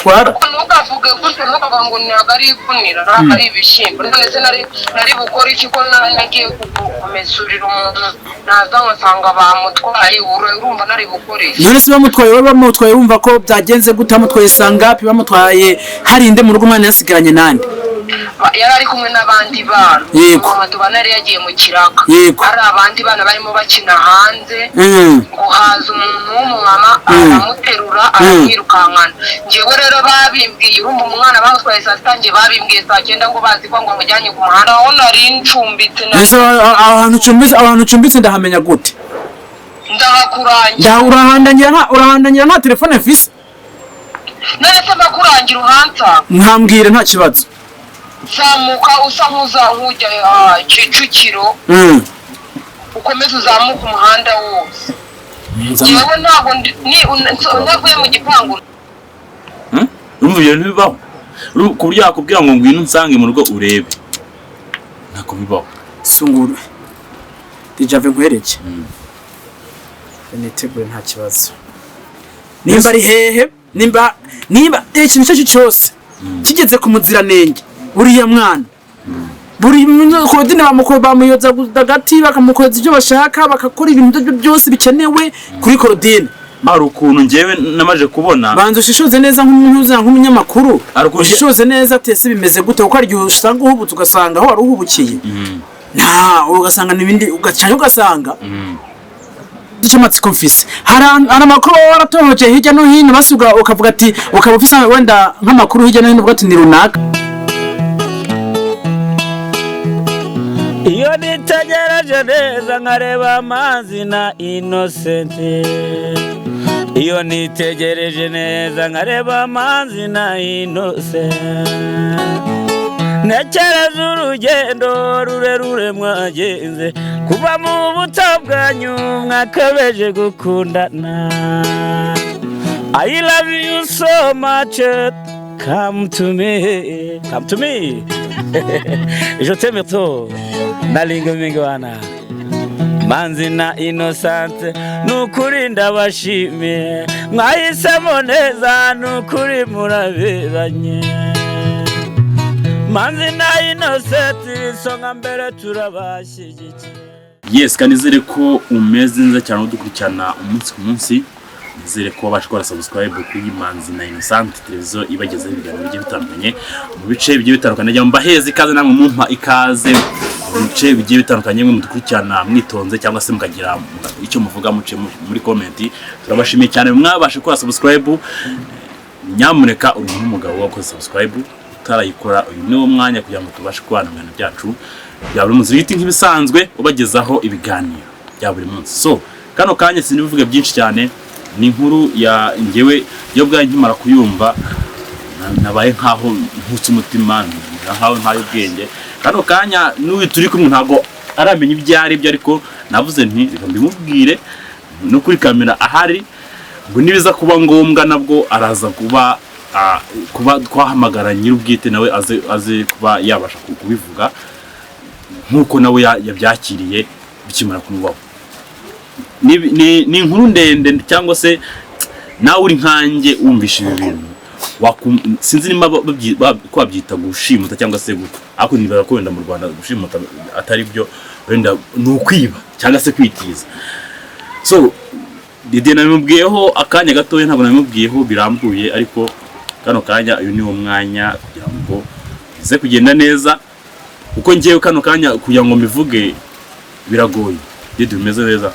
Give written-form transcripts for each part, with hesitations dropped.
Batwara. Ntukavuge gutyo, ntukavuge ngo ntabwo ari igunira, ntabwo ari ibishyimbo. None se nari bukore iki ko nagiye kumesurira umuntu, naza ngasanga bamutwaye? Urumva nari bukore iki? None se bamutwaye, wowe bamutwaye wumva ko byagenze gute? Bamutwaye sangapi? Bamutwaye hari inde mu rugo? Umwana yasigaranye nande? Yari ari kumwe n'abandi bana. Mama tubana yari yagiye mu kiraka. Hari abandi bana barimo bakina hanze, ngo haza umuntu w'umumama, aramuterura, aramwirukankana. Njyewe rero babimbwiye, urumva umwana bamutwaye saa 6, njye babimbwiye saa 9, ngo bazi ko ngo amujyanye ku muhanda aho nari ncumbitse. Ese ahantu ucumbitse ndahamenya gute? Ndahakurangira. Urahandangira nta telefone mfise. None se mbakurangira uhansanga? Nkambwira, nta kibazo. Zamuka usa nk'ujya Kicukiro, ukomeze uzamuke umuhanda wose. Njyewe ntabwo ntavuye mu gipangu. Urumva ibyo bintu bibaho? Ku buryo yakubwira ngo ngwino unsange mu rugo urebe, ntabwo bibaho. Sungura dijave nkwereke, nitegure, nta kibazo. Nimba ari hehe, nimba ikintu icyo ari cyo cyose kigeze ku muziranenge, uriya mwana buri Claudine bamuyoza agati, bakamukoza ibyo bashaka, bagakora ibintu ibyo byose bikenewe kuri Claudine. Hari ukuntu njyewe namaze kubona. Banza ushishoze neza nk'umunyuza, nk'umunyamakuru. Hari ukuntu Ushishoze neza ati ese bimeze gute? Kuko hari igihe usanga uhubutse, ugasanga aho wari uhubukiye nta, ugasanga n'ibindi, ugaca ugasanga cy'amatsiko mfise. Hari amakuru waba waratohoje hirya no hino, basuga ukavuga ati, ukaba ufise wenda nk'amakuru hirya no hino, uvuga ati ni runaka. Iyo nitegereje neza nkareba amazi na Innocent, iyo nitegereje neza nkareba amazi na Innocent, ntekereza urugendo rurerure mwagenze kuva mu buto bwanyu mwakabeje gukundana. I love you so much, come to me, come to me, je t'aime trop, nalinga mingi wana. Manzi na Innocent, nukuri ndabashimiye, mwahisemo neza, nukuri muraberanye. Manzi na Innocent, isonga mbere, turabashyigikiye. Yes, kandi nizere ko umeze neza cyane udukurikirana umunsi ku munsi. Nizere ko wabasha gukora subscribe kuri Manzi na Innocent Televiziyo, ibagezaho ibiganiro bigiye bitandukanye mu bice bigiye bitandukanye. Njya mbaheza ikaze, namwe mumpa ikaze mu bice bigiye bitandukanye, mwe mudukurikirana mwitonze cyangwa se mukagira icyo muvuga muce muri comment. Turabashimiye cyane mwabashe gukora subscribe. Nyamuneka, uri nk'umugabo wakoze subscribe, utarayikora, uyu ni wo mwanya kugira ngo tubashe kubana mu bintu byacu bya buri munsi. Riti nk'ibisanzwe ubagezaho ibiganiro bya buri munsi. So kano kanya sinivuge byinshi cyane, ni inkuru ya ngewe yo bwanjye nkimara kuyumva nabaye nkaho nkutse umutima, nkaho ntayo ubwenge. Kano kanya n'uyu turi kumwe ntabwo aramenya ibyo ari byo, ariko navuze nti reka mbimubwire no kuri kamera ahari, ngo nibiza kuba ngombwa nabwo araza kuba twahamagara nyir'ubwite, nawe aze kuba yabasha kubivuga nk'uko nawe yabyakiriye bikimara kumubaho. Ni inkuru ndende, cyangwa se nawe uri nkanjye wumvisha ibi bintu, sinzi niba ko babyita gushimuta cyangwa se gute, ariko nibaza ko wenda mu Rwanda gushimuta atari byo, wenda ni ukwiba cyangwa se kwitiza. So Didier nabimubwiyeho akanya gatoya, ntabwo nabimubwiyeho birambuye, ariko kano kanya uyu ni wo mwanya kugira ngo bize kugenda neza, kuko ngewe kano kanya kugira ngo mbivuge biragoye. Didier, bimeze neza?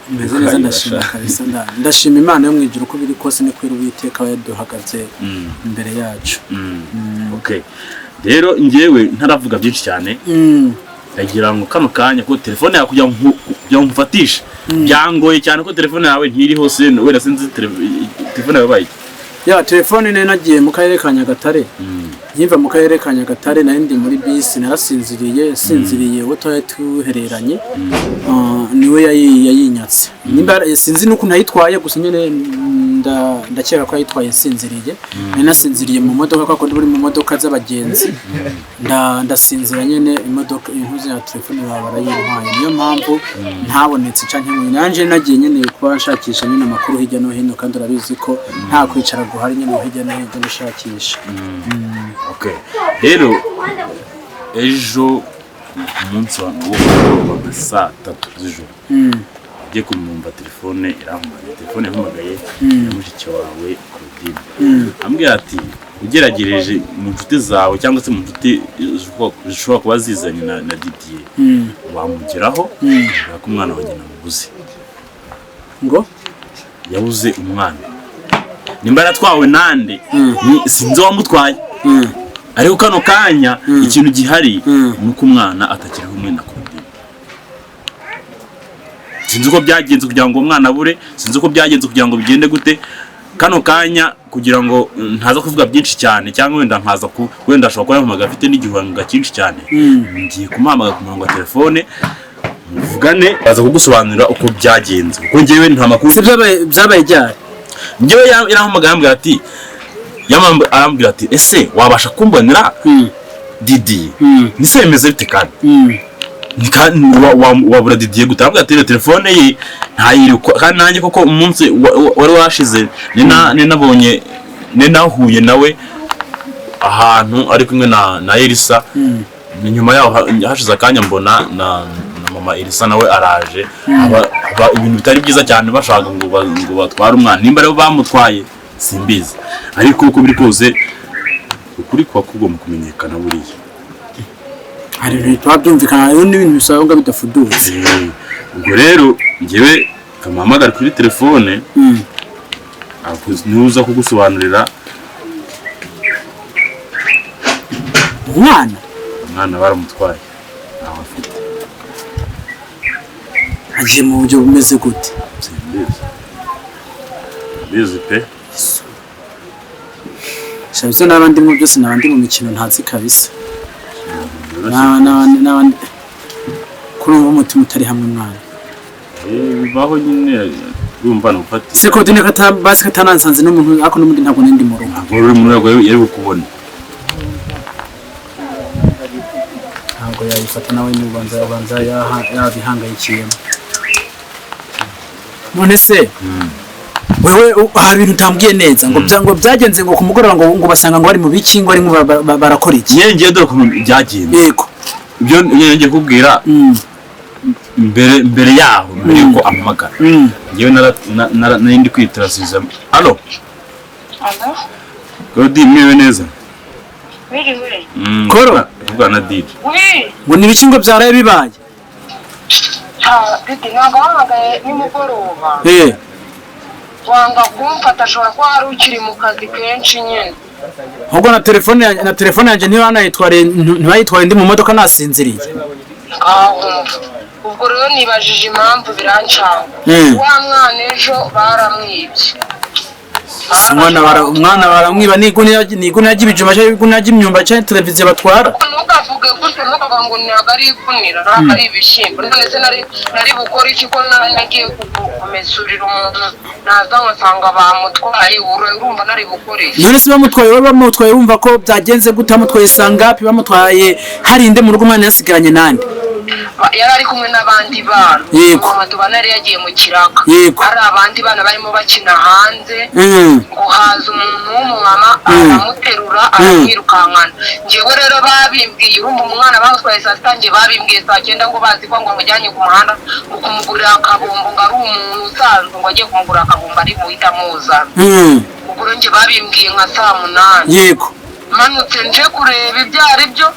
Meze neza, ndashima kabisa, ndashima Imana yo mu ijuru. Uko biri kose ni kwera Uwiteka yaduhagaze imbere yacu. Okay, rero ngewe ntaravuga byinshi cyane, ndagira ngo kano kanya ko telefone yawe kugira ngo nkufatishe byangoye cyane, ko telefone yawe ntiri hose, wenda sinzi telefone yawe ibaye iki? Ya telefone nari nagiye mu karere ka Nyagatare, nkiva mu karere ka Nyagatare nari ndi muri bisi, narasinziriye, sinziriye, uwo twari tuhereranye niwe yayinyatse. Nimba sinzi n'ukuntu ayitwaye, gusa nyine ndakeka ko yayitwaye nsinziriye. Nari nasinziriye mu modoka, kwa kundi buri mu modoka z'abagenzi. Ndasinzira nyene, imodoka intuzi ya telefone baba barayintwaye, niyo mpamvu ntabonetse canke ngo nanje nagiye nyene kuba nshakisha nyene amakuru hirya no hino, kandi urabizi ko nta kwicara guhari nyene hirya no hino gushakisha. Okay, rero ejo ku munsi wa wo nka saa 3 z'ijoro, ugiye kumwumva telefone irampamagaye, telefone yampamagaye na mushiki wawe Claudine, ambwira ati ugeragereje mu nshuti zawe cyangwa se mu nshuti zishobora kuba zizanye na Didier, wamugeraho kubera ko umwana wanjye namubuze. Ngo Yabuze umwana, nimba yaratwawe nande sinzi uwamutwaye, ariko kano kanya ikintu gihari ni uko umwana atakiri kumwe na Claudine. Sinzi uko byagenze kugira ngo umwana abure, sinzi uko byagenze kugira ngo bigende gute. Kano kanya kugira ngo ntaza kuvuga byinshi cyane, cyangwa wenda nkaza ku wenda ashobora kuba yampamagaye afite n'igihanga cyinshi cyane, ngiye kumuhamagara ku murongo wa telefone muvugane, baza kugusobanurira uko byagenze, kuko njyewe nta makuru. Se byabaye ryari? Njyewe yarampamagaye arambwira ati arambwira ati ese wabasha kumbonera Didier? Nise bimeze bite kandi? Wabura Didier gute? Arambwira ati telefone ye ntayiri, kandi nanjye koko umunsi wari washize ninabonye ninahuye nawe ahantu ari kumwe na Elisa. Ni nyuma yaho hashize akanya mbona na mama Elisa nawe araje, aba ibintu bitari byiza cyane, bashaka ngo batware umwana. Nimba rero bamutwaye simbizi, ariko uko biri kose ukuri kuba kugomba kumenyekana buriya. Hari ibintu bitaba byumvikana, hariho n'ibintu bisabwa bidafudutse. Ubwo rero njyewe kamuhamagara kuri telefone, niwe uza kugusobanurira. Umwana Umwana baramutwaye, ntawe afite. Agiye mu buryo bumeze gute? Simbizi, mbizi pe. Shabyo n'abandi mu byose n'abandi mu mikino ntazi kabisa. Byoroshye. N'abandi kuri ubu umutima utari hamwe mwana. Bibaho nyine, urumva ni ugufata Se Claudine kata basi katanansanze n'umuntu, ariko n'ubundi ntabwo nindi mu rugo. Ntabwo uri mu rwego yari bukubone. Ntabwo yayifata nawe n'ubanza ubanza yabihangayikiyemo. None se wewe hari ibintu utambwiye neza ngo ngo byagenze ngo ku mugoroba ngo basanga ngo bari mu biki, ngo barimo barakora iki? Njyewe ngiye dore ukuntu byagenze. Yego. Ibyo njyewe ngiye kubwira mbere yaho, mbere yuko ampamagara, njyewe nari ndi kwitarasiza. Allo? Alo? Claudine, mwiriwe neza? Wiriwe. Koro. Kuvugana na Didi. Wi. Ngo ni ibiki ngo byaraye bibaye? Ha, Didi, ntabwo wahamagaye nimugoroba. Wanga kumfata, ashobora kuba hari ukiri mu kazi kenshi nyine. Ahubwo na telefone yanjye ntibanayitware, ntibayitware ndi mu modoka nasinziriye. Ngaho ubwo rero nibajije impamvu birancanga. Wa mwana ejo baramwibye. Si umwana baramwiba ni igunira ry'ibijumba cyangwa igunira ry'imyumba cyangwa televiziyo batwara. Ntukavuge gutyo, ntukavuge ngo ntabwo ari igunira, ntabwo ari ibishyimbo. None se nari bukore iki ko nari nagiye kumesurira umuntu, naza ngasanga bamutwaye? Urumva nari bukore iki? None se bamutwaye, wowe bamutwaye wumva ko byagenze gute? Bamutwaye sangapi? Bamutwaye hari inde mu rugo? Umwana yasigaranye nande? Yari ari kumwe n'abandi bana. Yego. Mama tubana yari yagiye mu kiraka. Yego. Hari abandi bana barimo bakina hanze, ngo haza umuntu w'umumama aramuterura aramwirukankana. Njyewe rero babimbwiye, urumva umwana bamutwaye saa 6, njye babimbwiye saa 9, ngo bazi ko ngo amujyanye ku muhanda ngo kumugurira akabombo, ngo ari umuntu usanzwe ngo agiye kumugurira akabombo ari buhite amuzana. Ubwo rero njye babimbwiye nka saa 8. Yego. Manutse nje kureba ibyo ari byo,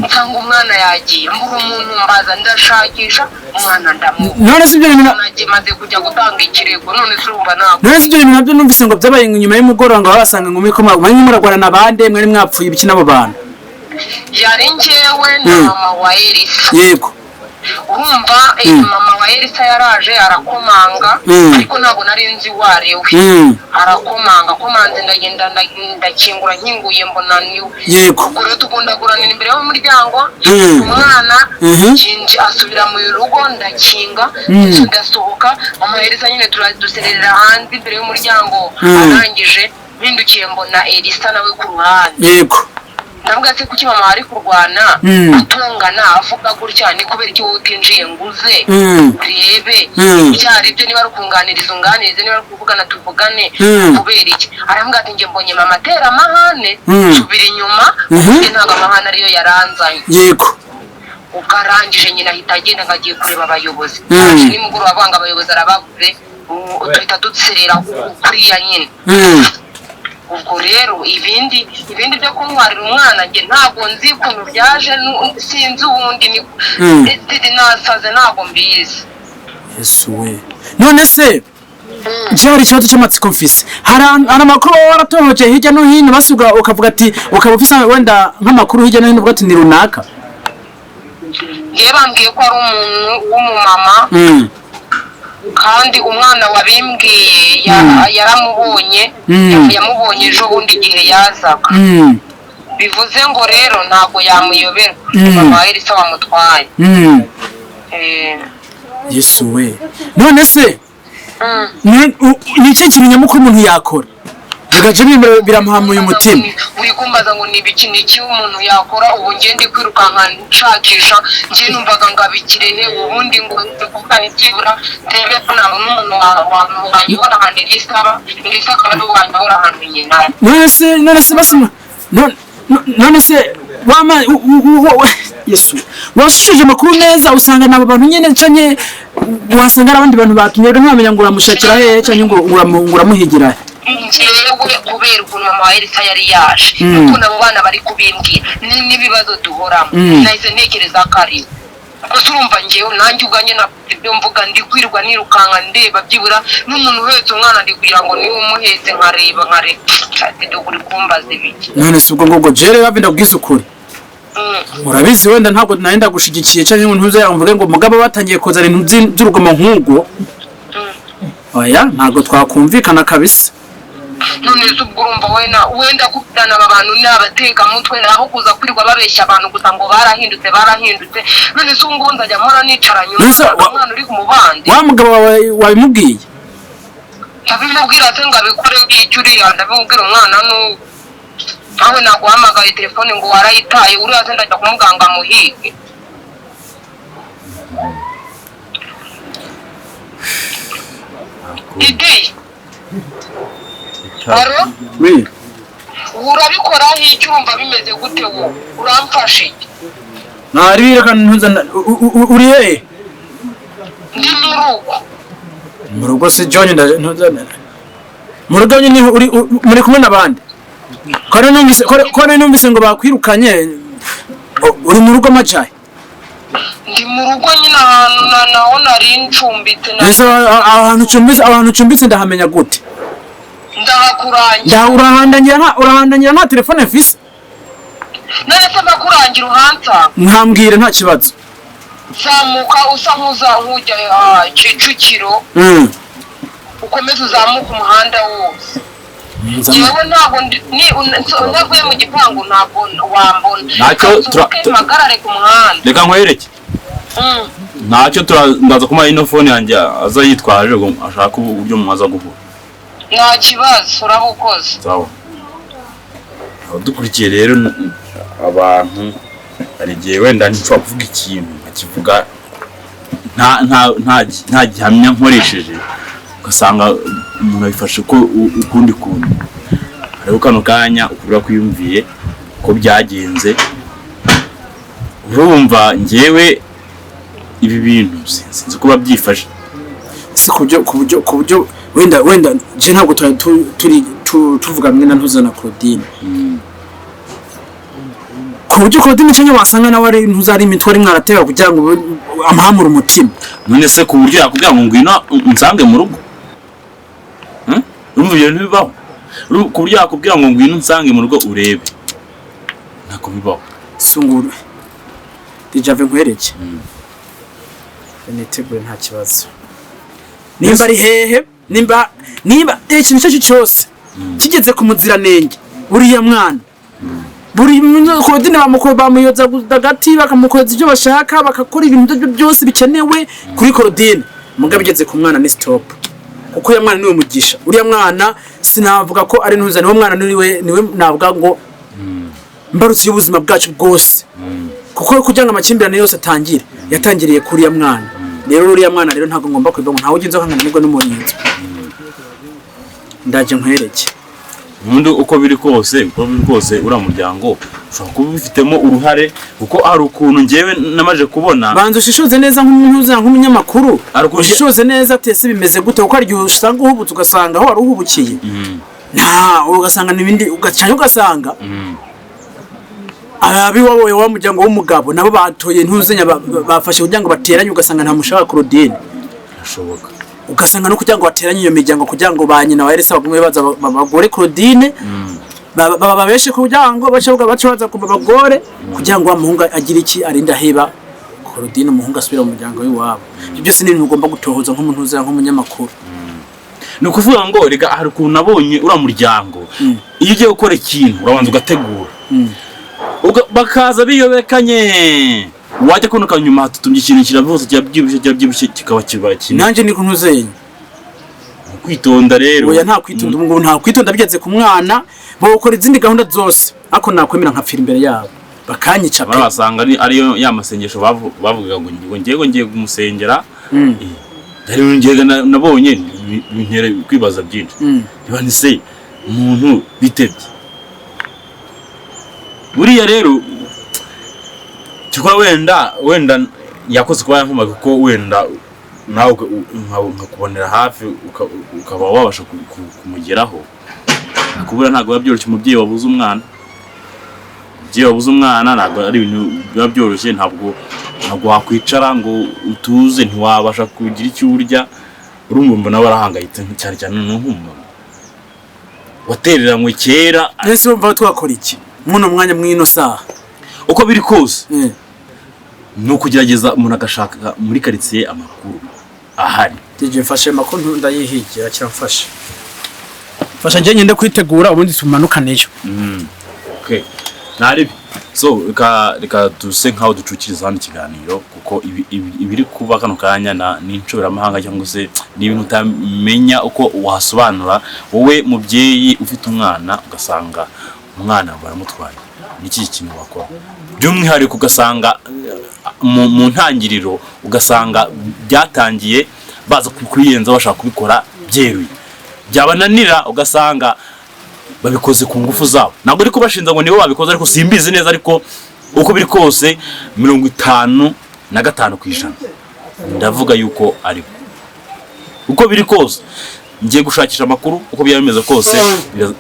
nsanga umwana yagiye, mbura umuntu mbaza, ndashakisha umwana ndamubura. None se ibyo bintu Maze kujya gutanga ikirego, none se urumva ntabwo None se ibyo bintu nabyo numvise ngo byabaye nyuma y'umugoroba, ngo babasanga ngo muri ko mwari murarwana na bande, mwari mwapfuye ibiki n'abo bantu? Yari njyewe na mama wa Elisa. Yego. Urumva, mama wa Elisa yaraje arakomanga, ariko ntabwo nari nzi uwo ari we. Arakomanga, akomanze, ndagenda ndakingura, nkinguye mbona niwe. Ubwo rero tukundaguranira imbere y'umuryango. Umwana yinji asubira mu rugo, ndakinga, ndasohoka. Mama Elisa nyine turadusererera hanze imbere y'umuryango. Arangije mpindukiye mbona Elisa nawe ku ruhande. Ndavuga se, kuki mama ari kurwana, atongana, avuga gutya? Ni kubera iki wowe utinjiye ngo uze urebe ibyo ari byo? Niba ari ukunganiriza, unganirize; niba ari kuvugana, tuvugane. Kubera iki? Aravuga ati: "Njye mbonye mama atera amahane, subira inyuma." Ubundi ntabwo amahane ariyo yaranzanye. Ubwo arangije nyina ahita agenda ngo agiye kureba abayobozi. Araje nimugoroba avuga ngo abayobozi arababuze, ubu duhita duserera kuriya nyine. Ubwo rero ibindi byo kuntwarira umwana, njye ntabwo nzi ukuntu byaje, sinzi ubundi ni Didi nasaze, ntabwo mbizi. Yesu we! None se je hari ikibazo cy'amatsiko mfise. Hari amakuru waba waratohoje hirya no hino, basuga ukavuga ati, ukaba ufise wenda nk'amakuru hirya no hino, uvuga ati ni runaka? Ngewe bambwiye ko ari umuntu w'umumama, kandi umwana wabimbwiye yaramubonye. Yamubonye ejo bundi igihe yazaga. Bivuze ngo rero ntabwo yamuyobera. Mama wa Elisa wamutwaye. Yesu we! None se ni ikihe kintu nyamukuru umuntu yakora? Bigaje biramuhamuye umutima. Uri kumbaza ngo ni ibiki, ni iki umuntu yakora? Ubu ngiye ndi kwirukanka nshakisha. Ngiye numvaga ngo abikirehe ubundi, ngo ndikuvugana byibura ndebe ko nabona umuntu wanyobora ahantu Elisa aba, Elisa akaba ariwe wanyobora ahantu nyina. None se basi none se wama Yesu, washuje amakuru neza, usanga nabo bantu nyene, canke wasanga ari abandi bantu batumye? Rero ntiwamenya ngo uramushakira hehe, canke ngo uramuhigira he? Njyewe kubera ukuntu mama wa Elisa yari yaje, ukuntu abo bana bari kubimbwira n'ibibazo duhoramo, nahise ntekereza ko ari we. Gusa urumva, njyewe nanjye ubwanjye na ibyo mvuga, ndi kwirirwa nirukanka ndeba byibura n'umuntu uhetse umwana, ndi kugira ngo niwe umuhetse, nkareba. Uri kumbaza ibiki? None se ubwo ngubwo jere babi, ndabwiza ukuri, urabizi wenda ntabwo nari ndagushigikiye canke ngo ntuze mvuge ngo mugabo batangiye kuzana ibintu by'urugomo nk'ubwo, oya, ntabwo twakumvikana kabisa. None se ubwo urumva wenda kuvugana aba bantu ni abatekamutwe, naho kuza kwirirwa babeshya abantu gusa ngo barahindutse, barahindutse. None se ubu ngubu nzajya mpora nicaranye umwana uri mu bandi? Wa mugabo wawe wabimubwiye? Ndabimubwira se ngo abikore icyo uriya? Ndabimubwira umwana n'ubu nawe naguhamagaye telefone ngo warayitaye. Uriya se ndajya kumuganga muhige? Didi, aro? Oui. Urabikoraho icyo? Urumva bimeze gute? Wowe uramfashe iki? Ntari reka ntuza uri hehe? Ndi mu rugo. Mu rugo se John, ntuza mu rugo nyine uri muri kumwe n'abandi? Ko nari numvise ngo bakwirukanye, uri mu rugo majayi? Ndi mu rugo nyine, ahantu naho nari ncumbitse. Ese ahantu ucumbitse ndahamenya gute? Ndahakurangira. Urahandangira nta telefone mfise. None se mbakurangira uhansanga? Nkambwire, nta kibazo. Zamuka usa nk'ujya Kicukiro, ukomeze uzamuke umuhanda wose. Yewe, ntabwo ntavuye mu gipangu ntabwo wambona. Ntacyo. Nsohoke mpagarare ku muhanda. Reka nkwereke. Ntacyo, ndaza kumuha ino phone yanjye aza yitwaje ngo ashake uburyo mumaza guhura. Nta kibazo, uraba ukoze. Sawa. Abadukurikiye rero, abantu hari igihe wenda nshobora kuvuga ikintu nkakivuga nta gihamya nkoresheje, ugasanga umuntu abifashe uko ukundi kuntu. Ariko kano kanya ukubura kwiyumviye ko byagenze. Urumva njyewe ibi bintu sinzi kuba byifashe. Si ku buryo wenda je ntabwo twari turi tuvuga mwe na ntuza na Claudine, ku buryo Claudine cyangwa wasanga nawe ari ntuza, ari imitwe ari mwaratera kugira ngo amuhamure umutima. None se ku buryo yakubwira ngo ngwino unsange mu rugo? Urumva ibyo ntibibaho. Ku buryo yakubwira ngo ngwino unsange mu rugo urebe, ntabwo bibaho. Sungura dijave nkwereke. Nitegure, nta kibazo. Nimba ari hehe, nimba ikintu icyo ari cyo cyose kigeze ku muziranenge, uriya mwana, buri Claudine bamuyoza agati, bakamukoreza ibyo bashaka, bagakora ibintu ibyo byose bikenewe kuri Claudine, mugabo bigeze ku mwana ni stop, kuko uriya mwana niwe mugisha. Uriya mwana sinavuga ko ari ntuza, niwe mwana, niwe navuga ngo mbarutse y'ubuzima bwacu bwose, kuko kugira ngo amakimbirane yose atangire, yatangiriye kuri uriya mwana. Rero uriya mwana rero ntabwo ngomba kwiba ngo ntawe ujya inzoka nkananirwa n'umurinzi. Ndaje nkwereke. Ubundi uko biri kose uriya muryango ushobora kuba ubifitemo uruhare, kuko hari ukuntu ngewe namaze kubona. Banza ushishoze neza nk'umuntu, nk'umunyamakuru. Hari Ushishoze neza ati ese bimeze gute? Kuko hari igihe usanga uhubutse, ugasanga aho wari uhubukiye nta, ugasanga n'ibindi, ugaca ugasanga abiwawe wa muryango w'umugabo nabo batoye ntuzenya, bafashe kugira ngo bateranye, ugasanga nta mushaka Claudine. Birashoboka. Ugasanga no kugira ngo bateranye iyo miryango, kugira ngo ba nyina wa Elsa bagume baza bagore Claudine, babeshe, kugira ngo bace bace baza kuba bagore, kugira ngo wa muhungu agire iki, arinda aheba Claudine, umuhungu asubira mu muryango w'iwabo. Ibyo byose ni ibintu ugomba gutohoza nk'umuntu uzira, nk'umunyamakuru. Ni ukuvuga ngo reka, hari ukuntu nabonye uriya muryango, iyo ugiye gukora ikintu urabanza ugategura. Bakaza biyobekanye, wajya kubona nyuma hatutumye ikintu kirabose, kirabyibushye, kirabyibushye, kikaba kibaye kinini. Nanjye ni ntuzenya. Kwitonda rero. Oya, nta kwitonda. Ubu ngubu nta kwitonda. Bigeze ku mwana bawukora izindi gahunda zose, ariko nakwemera nkapfira imbere yabo, bakanyica pe. Bari basanga ariyo ya masengesho bavugaga ngo ngiye ngiye kumusengera. Rero ngiye nabonye bintera kwibaza byinshi. Niba ni se umuntu bitebye buriya rero, cyakora wenda yakoze kuba yankomaga, kuko wenda nawe nkakubonera hafi, ukaba wabasha kumugeraho. Kubura ntabwo biba byoroshye. Umubyeyi wabuze umwana ntabwo ari ibintu biba byoroshye. Ntabwo wakwicara ngo utuze, ntiwabasha kugira icyo urya. Urumva mbona barahangayitse cyane cyane, ni nk'umumama watereranywe kera. Ese wumva twakora iki muno mwanya, mw'ino saha? Uko biri kose ni ukugerageza umuntu agashaka muri karitsiye amakuru ahari. DJ, mfashe amakuru, ndayihigira, kiramfasha. Mfasha njye ngende kwitegura, ubundi tumanukaneyo. Okay. Ntaribi. So reka duse nkaho ducukiriza hano ikiganiro, kuko ibiri kuba kano kanya ni inshoberamahanga, cyangwa se ni ibintu utamenya uko wasobanura. Wowe mubyeyi ufite umwana, ugasanga umwana baramutwaye, ni iki kintu wakora? By'umwihariko ugasanga mu ntangiriro, ugasanga byatangiye baza kubiyenza, bashaka kubikora byeruye, byabananira ugasanga babikoze ku ngufu zabo. Ntabwo ari kubashinja ngo nibo babikoze, ariko simbizi neza, ariko uko biri kose 55% ndavuga yuko ari bo. Uko biri kose ngiye gushakisha amakuru. Uko byaba bimeze kose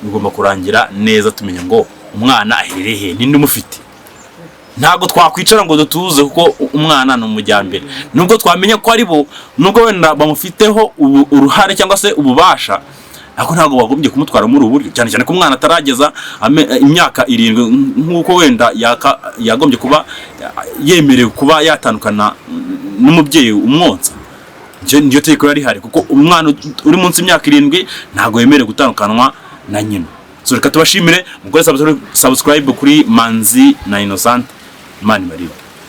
bigomba kurangira neza, tumenya ngo umwana aherereye he, ninde umufite. Ntabwo twakwicara ngo dutuze, kuko umwana ni umujyambere. Nubwo twamenya ko ari bo, nubwo wenda bamufiteho uruhare cyangwa se ububasha, ariko ntabwo bagombye kumutwara muri ubu buryo, cyane cyane ko umwana atarageza imyaka 7 nk'uko wenda yagombye kuba yemerewe kuba yatandukana n'umubyeyi umwonsa. Niyo tegeko yari rihari, kuko umwana uri munsi y'imyaka 7 ntabwo yemerewe gutandukanwa na nyina. So reka tubashimire, mukore subscribe kuri Manzi na Innocent. Imana ibarinde.